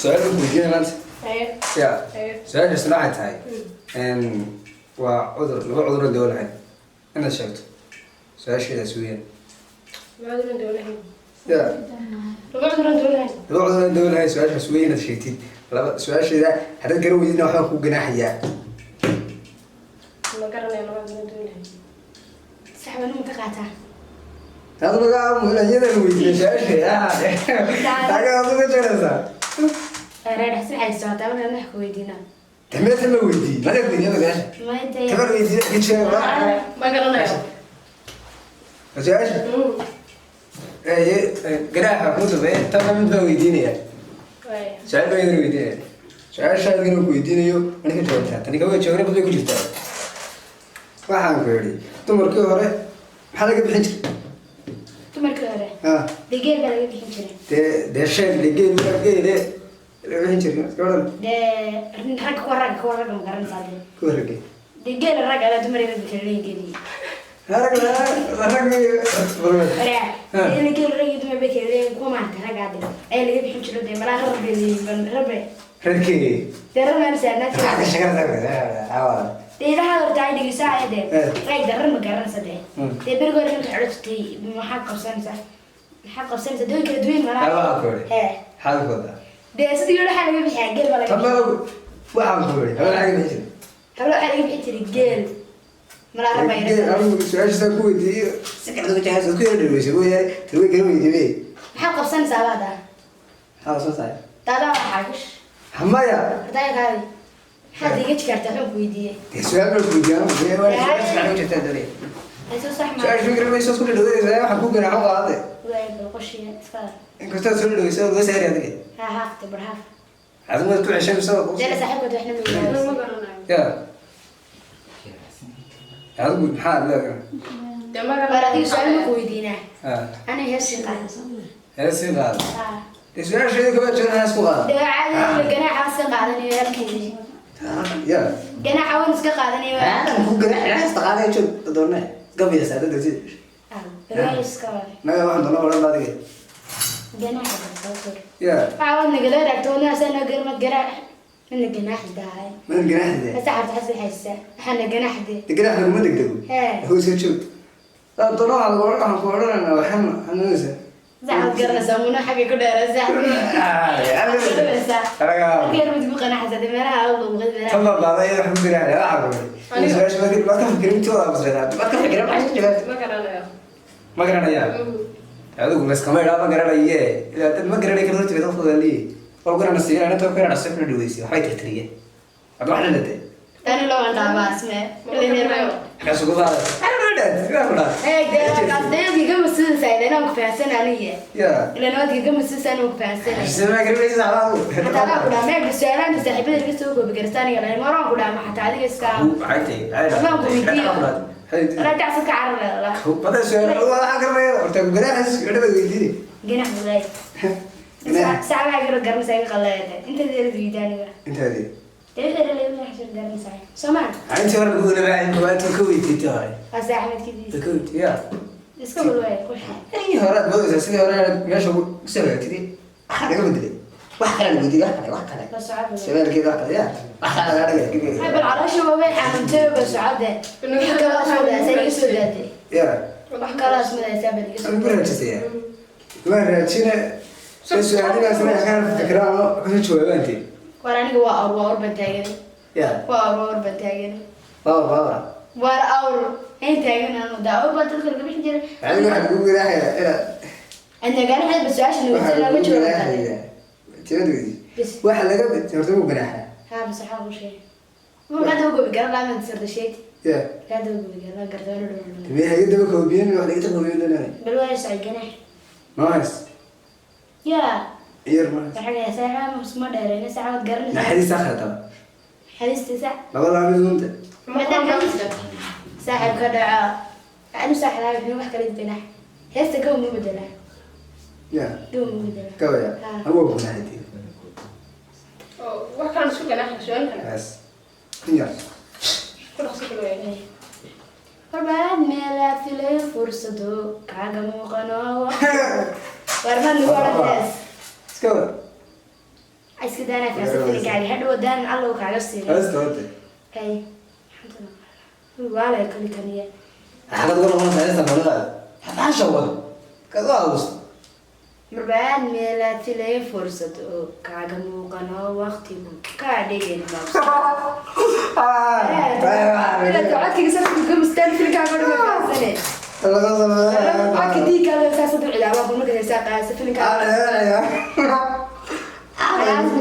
Su-aal ku weydiinaya maanta. Haye. Ya. Haye. Su-aashaasna waxay tahay, waa cudur, laba cuduroo dawo lahayn inaad sheegto. Su-aasheedaas weeyaan. Laba cuduran dawo lahayn. Ya. Laba cuduran dawo lahayn. Laba cudur oo dawo lahayn, su-aashaas weeye inaad sheegtid. Laba su-aasheeda haddaad garan weydina, waxbaan ku ganaaxayaa. Ma garanayo laba cuduran dawo lahayn. Sax baan uma ka qaataa. Taas laga iyadan weydiiyay su-aasheeda, taagaad uga jaraysaa. Reer si waxay socotaa markaan wax ku weydiinaa. Tameeta ma weydiiyey, mada weydiiyay su-aasha? Maanta. Tabar weydiiyay ka jawaab. Ma garanayo. Su-aasha ganaaxa kuu dambeeya, tanna mid baan weydiinaya. Waaya. Su-aal baan idin weydiinaya. Su-aasha idin ku weydiinayo mana ka jawaabtaa. Tani kama jawaabin, bay ku jirtaa. Waxaan ku yidhi, dumarkii hore maxaa laga bixin jiray? Dumarkii hore? Ha. Dee geel baa laga bixin jiray. Dee sheeg, dee geel waa geele laga bixin jiray gabadhan. Dee ragga, kuwa ragga, kuwa ragga, ma garanaysaa dee? Ku waragay. Dee geela ragga alaa dumar ragga kala leeyihin geeliyi. Rag rag. Waraa ila geel rag iyo dumar bay kala leeyihin. Kuwa maarata raggaa dee ayaa laga bixin jiro. Dee malaa rag bay leeyihin rabbe. Reerkeyga. Dee rag maan saarnaa. Maxaa ka sheeganaysaa? Dee ilaha horta ay dhegeysaa dee. Rag darar ma garanaysa dee. Dee beriga hore inta xidho jirtay, maxaa qabsanaysaa, maxaa qabsanaysaa? Dee way kala duwan malaa. Waxaan ku yidhi. Hee. Maxaad ku wadaa? Dee sidii waxaa laga bixiyaa geel baa laga Tamba bixiyaa. waxaan ku yidhi, habeen laga bixin jiray. Hablo waxaa laga bixin jiray geel malaa rag baa Geel yara. Anigu su-aasha ku weydiiyey si kale uga jawaabtay, ku yara dhaweysay mooyaane, tan way garan weydiiyey. Maxaa qabsanaysaa baada? Maxaa soo saaray? Daadaa waxaa gash. Maya. Hordaya kaadi, maxaad iga jikartaa? Waxaan ku weydiiyey. Dee su-aal baan ku weydiiyey anigu. Dee waa su-aasha fiican u jirtaa doonaya. Ay soo sax maa. Su-aasha garan mayso, isku dhadhaweynaysaa, waxaan ku ganaaxo qaade. Waay bal qoshiya iska. Inkastoo soo dhadhaweysa, uga saari adiga. Ha haafta bar haaf. Adigu waad ku ceshay mise waa ku Dee la saaxiibkood waxna ma Ma yidhaahdo. garanayo. Ya, adigu maxaa leedahay? Dee ma War garanayo. adiga su-aal ma ku weydiinaa. Ha. Aniga hees sii qaad. Hees sii qaada. Ha. Dee su-aasheeda kama jawaab, hees ku qaada. Dee caadi ganaaxa iska qaadanayo halkeedii. Ya. Ganaaxa waan iska qaadanayo. Aan ku ganaax heesta qaaday, joog doonne gabiya saada dawsid. Ah, balwaa iska waa. Naga waxaan doona oran adiga. Ganaaxa bal soo sor. Ya. Waxaa waad nagala raagto wana saa noo garmad ganaax mana ganaaxi dahay. Mana ganaaxde. Hase xarta xasi haysa waxaana ganaaxde. Dee ganaax laguma degdego. Hee. Hoos ka joog. Doona waxaa lagu oran, waxaan ku odhanaynaa, waxaan xanuunaysaa. Saxad garanaysaa muna xagga ku dheeraysaa. Garanaysaa. Anaga. Markii mid ku qanaxaysa dee meelaha ugu muuqda meelaha. Tan baa baada iyada wax ku ganaaxaya, waxaa ku yidhi. Su-aasha baad ka fikirin, intooda aamusnaa. Baad ka fikirin, maxaa ka jawaabtay? Ma garanayo. Ma garanayaa. Adigu maskama idhaa ma garanaye. Ilaa dad ma garanay kala hortimid qofkooda leeyahay. Wal garanaysa, inta ku garanaysa kuna dhaweysay, waxbay tirtiriyeen. Hadda wax dhalatay. Tani loo andhaabaa asme. Ma garanayo. Maxaa isugu qaaday? Ana dhaad, sidaa ku dhaad. Ee dee markaas dee iga masuulsa ilaa aan ku fahansan aniga. Ya. Ilaa waad iga masuulsa aniga ku fahansanay. Sidee ma garanaysa adigu? Xataa adaa ku dhaha meeg su-aalahan saaxiibada iga soo goobi garta aniga dhalin maraan ku dhaha ma xataa adiga iska. Maxay tahay? Waxbaan ku weydiiyo. Maxay Walaa dacsadka carar la. Badan su'aal waxaan garanaya horta ku ganaaxis gabadha weydiinay. Ganax walaay. Ganaax. Saacadaha garo garanaysa iga qalleeyay. Inta deerad weydiiyo aniga. Intaadii. Dee wixii dhalay wixii xashir garanaysaa. Soomaa? Intii hore lagu leeyahay waa intuu ka weydiintay hore. Waa saaxiibadkiisa. Ka weydiintay ya. Iska walwaay ku xir. Intii hore aad moodaysaa sidii hore meesha ugu soo hagaagtay. Waxa laga bedelay. Wax kale lagu weydiiyay, wax kale, wax kale. La socod. Shabeelkeeda wax kale ya. Wax kale laga dhigay. Hay bal caloosha waa way xanuuntay ba socode. Wax kale oo soo daasay iga soo daatay. Ya. Wax kale oo soo daasay bal iga soo. Aan ku raajisaya. Waan raajina. Su'aalahaas inay ka fikiraan oo ka jawaabaantii. War aniga waa awr, waa awr baan taagan. Ya. Waa awr, waa awr baan taagan. Waa waa. Waar awr hayn taagan anu daa awr baa dadka laga bixin jiray. Adiga waxa lagu ganaaxaya inaad Adna ganaxda bas su'aasha nagu waxa laga lagu jawaabo. ganaaxaya. Tibad weydiis. Bas. Waxa laga horta wuu ganaaxaa. Ha bas waxaa ku sheegay. Ma hadda ugu garan laa sirda sheeg. Ya. Hadda ugu garan gardoon dhow. Tibay hay'adda daba koobiyeen wax laga koobiyeen doonay. Bal waa socod ganax. Nice. Ya. Yar ma. Waxaa la saaxa musma dheerayna saacad garanaysa. Naxariis akhirta. Xariista saac. Labada mid unta. Saaxiibka dhaca. Anu saaxiibka wuxuu wax kala dibinax. Heesta gaw ma bedela. Ya. Gaw ma bedela. Gabaya. Ha. Anigu waa ganaaxay. Oo wax kale isku ganaaxa su'aal kale. Bas. Yar. Ku dhaqso kale waay. Horbaad meelaa filay fursado kaaga muuqano. Warman nagu odhan hees. Iska wad. Iska daanaa fahansan filinkaaga hadhow daanan Alla uu kaaga siinin. Heesta wate. Hay, waalay kali kaniye. Xagad uga noqonaysaa heesta nololaada? Xabaasha wada kaga aamusta. Marbaad meelaad filay fursad oo kaaga muuqan oo waqtigu kaa dhigin. Codkiga safka mustaan filinkaaga dhan fahansane. Codka diigaaga saasad u cilaabaa bal marka heesaa qaadasa filinkaaga.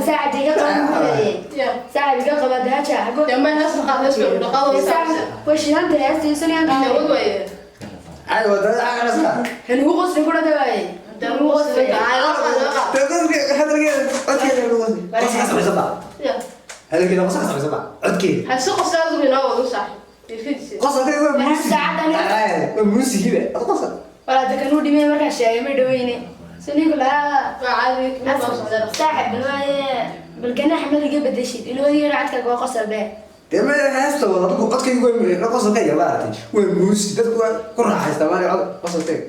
Saacad iga qaba, saacad iga qaba daaja. Dee ma hees ma qaad, hees bay dhaqaado. Way shidanta heesta iyo sanayaan. Dawad waaye. Ay wada caqalasa. Hanugu qosli ku dhada waaye. Hanugu qosli. Hadalkeeda codkeeda lagu qosli. Qoska samaysan ba. Ya. Hadalkeeda qoska samaysan ba. Codkeeda. Hayso qosla adigu inoo wado saaxiib. Qosolkeeda waa muusig. Waa muusigiiba. Ad qosol. Walaa dadka nuu dhimay markaa sheegay ma dhaweyne. Sanigu lahaa. Waa caadi ma soo socda. Saaxib bal waaye bal ganax ma liga bedeshid ilowadiina codkaaga waa qosol bee. Dee ma heesta wada adigu codkaygu waa qosolkayga maaragtay. Waa muusig dadku waa ku raaxaystaa maali cod qosolkayga.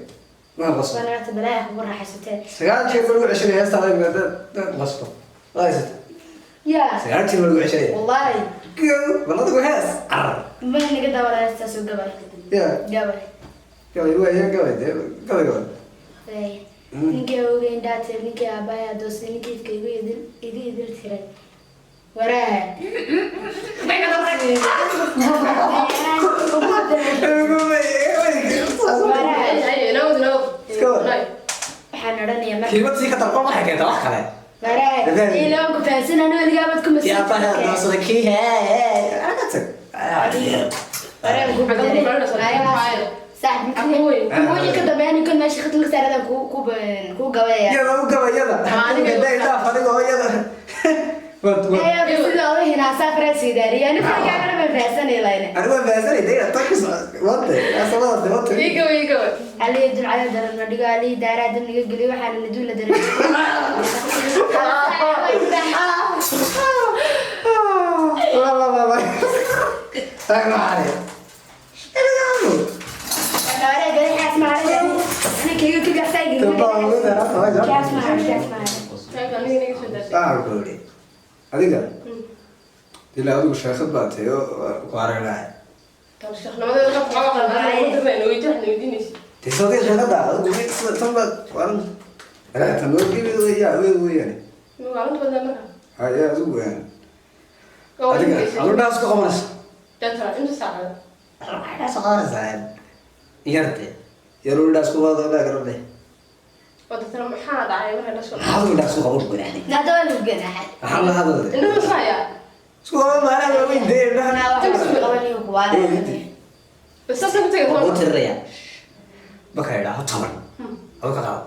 Ma qosol. Waana horta balaaya kugu raaxaysatee. 9 jeer baa lagu ceshanaya heesta adiga dad qoslo. Waa haysata. Yaa. 9 jeer baa lagu ceshanaya. Wallaahi. Bal adigu hees. Carar. Ma naga daawada heestaas oo gabay. Yaa. Gabay. Gabay waa yaa gabay dee gabay gabay. Ninkii awowgay indhaha ninkii aabbahay adoostay ninkii ifka igu idil igu idil tiray. Waraaha. Waxaan odhanayaa marka. Kiimad sii ka tarqo waxay keentaa wax kale. Waraaha. Ilaa ku fahansan anu weligaa baad ku Kii aabbahay adoonsaday kii hee. Anaga tag. Waraaha ku bedelay. Saaxib kuwii ka dambeeya ninkan meesha khatanka saaradan ku ku ku gabayaya. Iyada u gabay iyada. Ida dhaaf adiga oo iyada. Ee sida oo hinaasaa faransiidaariya aniga kaagana ma fahansanay layne. Anigu waan fahansanay dee tan wante asalada de wante. Iga iga. Alihi dulcada daran ma dhigo alihi daaraa dab naga geliyo waxaana naduula daran. La la la la. Ay maale. Adiga ilaa adigu sheekad baa tahay oo ku aragnaa. Dee soo sheekada adigu tan baad waaran tan loo gebi yaa weed weeyaan. Haya adigu weeyaan. Adiga adigu dhaas ku qabanaysa. Dhaas qabanaysaa. Yarte. Yaruu dhaas ku wada dhaa garabne. Maxaad dhaas ku qaban ganaxday? Maxaa la hadalay? Isku qaban maana waa weyn dee indhaha. Waa u tirirayaa. Marka idhaaho 10. Adu ka qaado.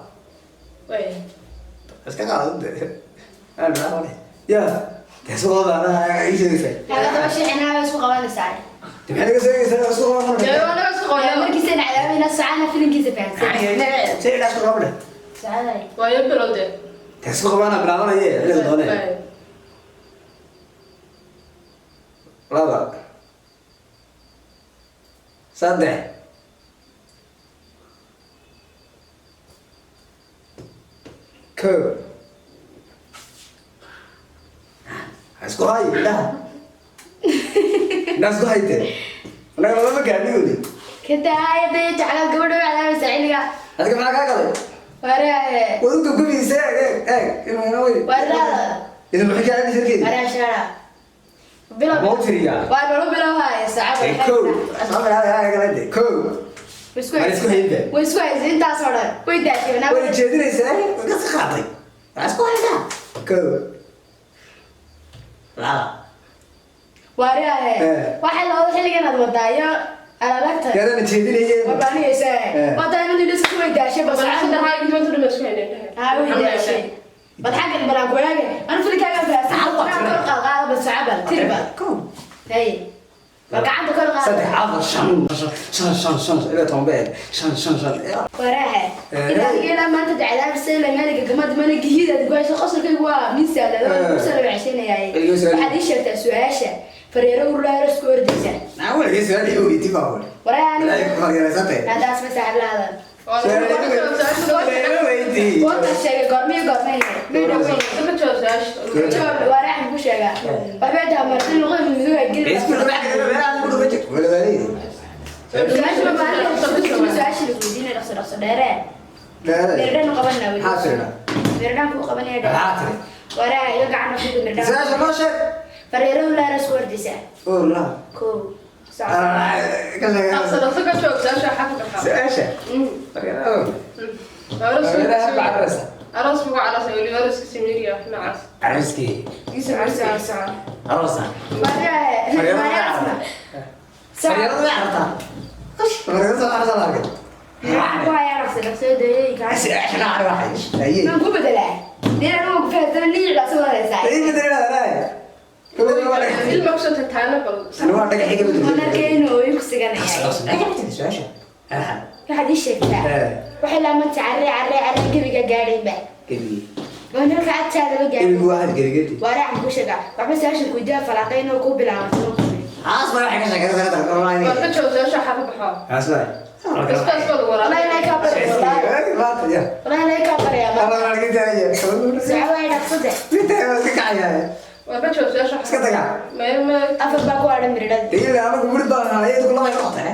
Iska qaado dee. Aan idhaaho leh. Yaa. Dee isku qaban maana ii sheegaysaa. Dee maxay naga sheegaysaa isku qaban maana? See idhaa isku qaban leh. Dee isku qabanaa bilaabanaye xilliga doonee. 2 3 1. Isku hay indhaha. Indhaha isku hayte. Annaga lama gaadhin weli. Adiga maxaa kaa galay? Waad u gabgabaysa eeg eeg eeg inuu inoo wey. Idin muxuu kaa celinaysa warkeeda? Ma u tiriyaa? Kow. Soo bilaabay kale de. Kow. Waan isku haynba. Way isku haysay intaas oo dhan. Way daashay. Way jeedinaysaa. Way ka sii qaatay. Waa isku haysaa. 1 2. Waariyaahe. Waxay looda xilligan aad wadaayo alalagta. Yaadana jeedinayeen. Waa baaniyaysaa. Wadaa inuu dhis way daashay bas. Haa way daashay. Bal xaggan balaan ku eege. Anu filikaaga fahansan. Kor qaad qaad bal sacabal tirba. 1. Hey. Bal gacanta kor qaad. 3 4 5 5 5 5 ilaa 10 beel. 5 5 5. Waraahe. Ilaa ilaa maanta dacdaabsay la meeliga gamad mana gihida aad ku hayso qosolkaygu waa miisaada ku soo ceshanayay. Waxaad ii sheegtaa su'aasha Fareero urlaaro isku ordaysa. Naa weligay su-aal iga weydiin baa weli. Waraa anigu. Ilaahay ku fargeeraysantay. Haddaas ma saaxiib la hadal. Su-aal iga weydii. Goorta sheegay goormiyo goormay. Jawaab waraa aan ku sheegaa. Waxbay tahay marti luqada midowga geli. Iskuulka maxaa meelaha lagu dhufa jirto? Wala waalidey. Su-aasha ma maalin su-aasha lagu weydiinaya dhaqso dhaqso dheeree. Dheere. Mirdhaan qabanaa weli. Maxaa tiri? Mirdhaan kuu qabanaya dheer. Maxaa tiri? Waraa iga gacan ku mirdhaan. Su-aasha noo sheeg. Fareero urlaaro isku ordaysa. Oo laa. Kow. Soco. Ka sheeg. Su-aasha. Fargeerada. Fargeerada baa cararaysa. Carariskii. Soco soco. Aroosa. Waraa. Fargeerada Waraa. carartaa. Fargeerada way carartaa. Fargeerada soo cararsa la arkay. Waxaan ku hayaa dhaqso dhaqso dayay gacan. Su-aasha noo carari waxay. Haye. Maan ku bedelaa. Dee anigu ku fahansana niic asagoo haysaa. Ii bedelaa walahi. Ani waa dhagax iga bedelay. Waan arkay inuu ooyo ku siganaya. Su-aasha. Waxaad ii sheegtaa. Waxay laamanta carre carre carre gebiga gaadhaynba. Gebi. Waan halka agtaadaba gaadhay. Gebigu waa hal gebi gebi. Waraa aan ku sheegaa. Waxba su-aasha ku weydiiyaa falaaqayn oo ku bilaabato. Asma waxay ka sheekaysan kartaa wallahi. Asma. Wallahi ilaahay kaa barya wallahi. Maanta ya. Wallahi ilaahay kaa barya maanta. Allah la gidaya. Soco waay dhaqsade. Inta waa iska kacaya. Iska taga. Afar baa ku hadhan miridhada. Ila anagu murid baan ahay iyadu lama noqotay.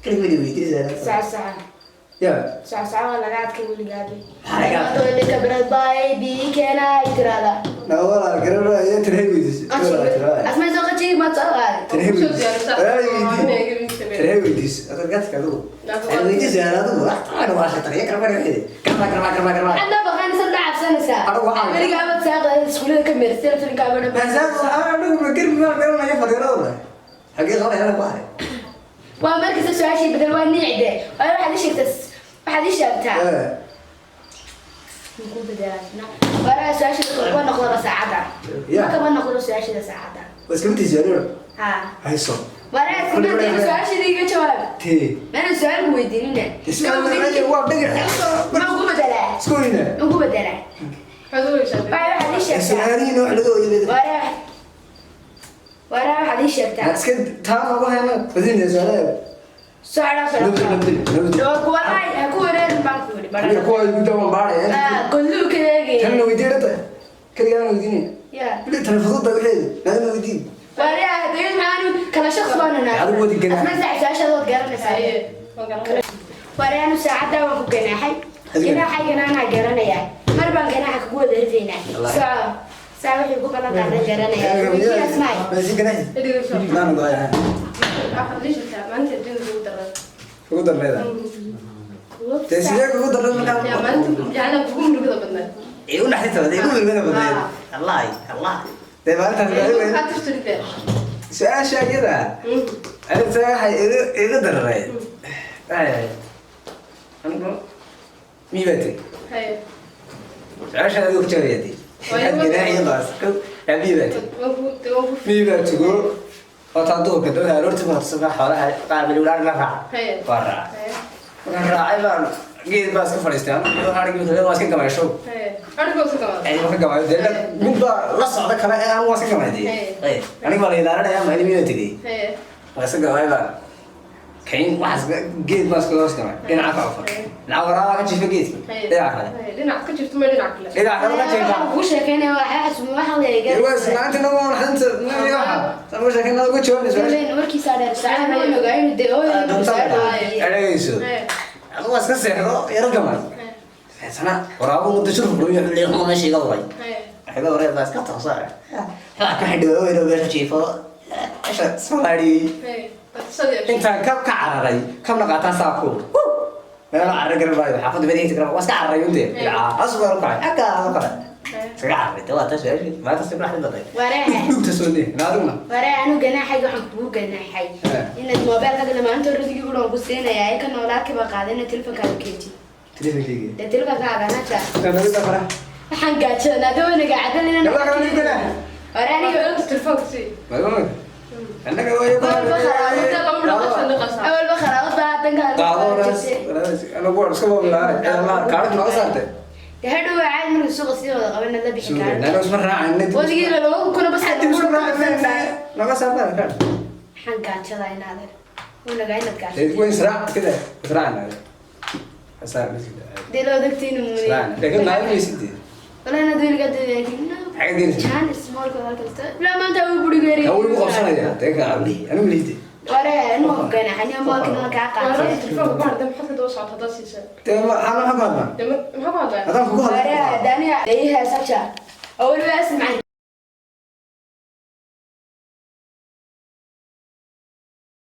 Kaliya weli weydiinaysaa. Soco soco. Ya. Soco soco waa laga adkay weligaaba. Maxaa laga adkay? Maanta weli kabrad baay bii keenaa ay tiraahdaa. Na walaal garanayo tirhay weydiisay. Asma soo qajiy ma soo qaaday. Tirhay weydiisay. Tirhay weydiisay. Aad gadka adigu. Weydiisay adigu. Wax taan waa shaqada karba karba karba karba karba karba. Hadda baqaan san dhacabsanaysaa. Adigu waxaa- Weligaa baad saaqday iskuulada ka meersay telefonkaaba dhan. Masaaf waxaa anigu ma garbi ma garanayo fadhiirada. Xagee qabanaya ku haray. Waa markasta su-aashii bedel waa niicde. Waa waxaad ii sheegtaa waxaad ii sheegtaa. Muku bedelaa. Waraa su-aashii kuma noqdo saacadda. Ya. Ma kama noqdo su-aashida saacadda. Waa iska mid tijaabino. Ha. Hayso. Waraa iska mid su-aashida iga jawaab. Tee. Mana su-aal ku weydiinina. Waa dhagax. Ma ku bedelaa. Isku weyna. Ma ku bedelaa. Waa waxaad ii sheegtaa. Su'aalihiina wax laga ooyay. Waraa waraa waxaad ii sheegtaa. Iska taan ugu hayna. Badinaysa su'aalaha. Socda socda. Nabad nabad nabad. Waa kuwa ay ha ku wareerin baan ku yidhi. Aniga kuwa igu dawan baaraya. Ah, gollu ka eegay. Tan weydiinata. Kaliya aan weydiinay. Ya. Bili telefoonada waxay naadna weydiin. Waraa dayid maxaanu kala shakhs baan nahay. Adigu wadi ganaax. Asma sax su'aashaad waad garanaysaa. Waraa anu saacadda waan ku ganaaxay. Adiga? Ganaaxaygana anaa garanayaa. Mar baan ganaaxa kugu wada ridaynaa. Wallahi. Soco. Saa wixii ku ballan qaadan garanayaa. Weydii Asmaay. Ma si ganaax. Naan go'aya. Ugu darneeda. Tee sidee kugu darneed markaa? Ee u naxdinta badan, igu murugada badneed. Allah, Allah. Dee maalintaas waxay su-aasha iyada arinta waxay iga dararay. Waxay ahayd anigu mii baa tiri. Su-aasha adigu ku jawaabaya tiri. Waxaad ganaax iyadaas. Mii baa tiri. Mii baa tugo. Horta duhurka dawda aroortii baa subax xoolaha qaar baa la raaca. Waa raaca. Markaan raacay baan geed baa iska fadhiistay. Anigu harigii waa iska gamaysho. Ay waa ka gamay. Dee mid baa la socda kale ee aan waa iska gamay dee. Aniga baa la ilaalinaya ma ilmihi baa tegey. Waa iska gamay baan. Kayn waxaas geed baa iska hoos gamay. Dhinaca ka cufan. Dhinaca waraabaa ka jiifa geedka. Dhinaca kale. Dhinaca kale ka jiifa. Waxaan kugu sheekeynaya waa xasum waxa la eega. Waa islaanta nagu waan xanta waxa. Tan ugu sheekeynaa uga jawaabay su'aasha. Warkiisa dheer saacad ma ogaa inuu dee ooyo Erayso. Adigu waa iska seexdo yaro gamay. Sana waraabu muddo shuruf dhumiyo xilli xumo meesha iga waray. Waxay waray baa iska toosaa. Waxaa ka xidhay oo inuu meesha jiifo. Meesha soo Intaan kab ka cararay, kabna qaataa saa ku. Meel cararay garan maayo, xaafadda meel garan waa iska cararay untee. Asbar u kacay, aggaa u kacay. Iskaga cararay, waa taas su'aashii. Maanta si kula xidhan Waraa. Dhugta soo nee, naadugna. Waraa anu ganaaxayga waxaan kugu ganaaxay. Inaad moobeelkaaga dhammaantood radigii gudhan ku siinayaa ee ka noolaa kiba qaadana telefonkaaga keenti. Telefonkeyga. Dee telefonkaaga naja. Naga dafara. Waxaan gaajoonaa dawanaga cadal inaan. Gabadha kale ganaax. Waraa aniga Annaga way ku awalba kharaabad baa hadan qaado anagu waan iska babilaanay kaadhka nooga saartay. Dee hadhow waa caadi marka suuqa sii wada qaban la bixi Suuqa kaara. naga isma raacayna. Wadigii 2,000 bas. Dib isku raacayna, naga saarnaa kan. Maxaan gaajada inaadan unaga inaad Dee gaajada. way israac kida israacna asaar masjid. Dee loo degtayna muuni. Israacna laakiin maalin maysidee. Walahi inaad weligaa dee. Xagga geynaysa? Jaanis moolka halkasta ilaa maanta uu burigeeri. Ka wuu igu qabsanaya dee ka anigu lihide. Ware inuu ganaxaniyo moolka nala kaa qaatay. Telefoonka ku hadda, maxaad ka daba socota haddaad siisay? Dee maxaa ku hadlaa? Dee maxaa ku hadlaya? Haddaan kugu hadlo. Ware daniya dee heesaja oo weliba asmacay.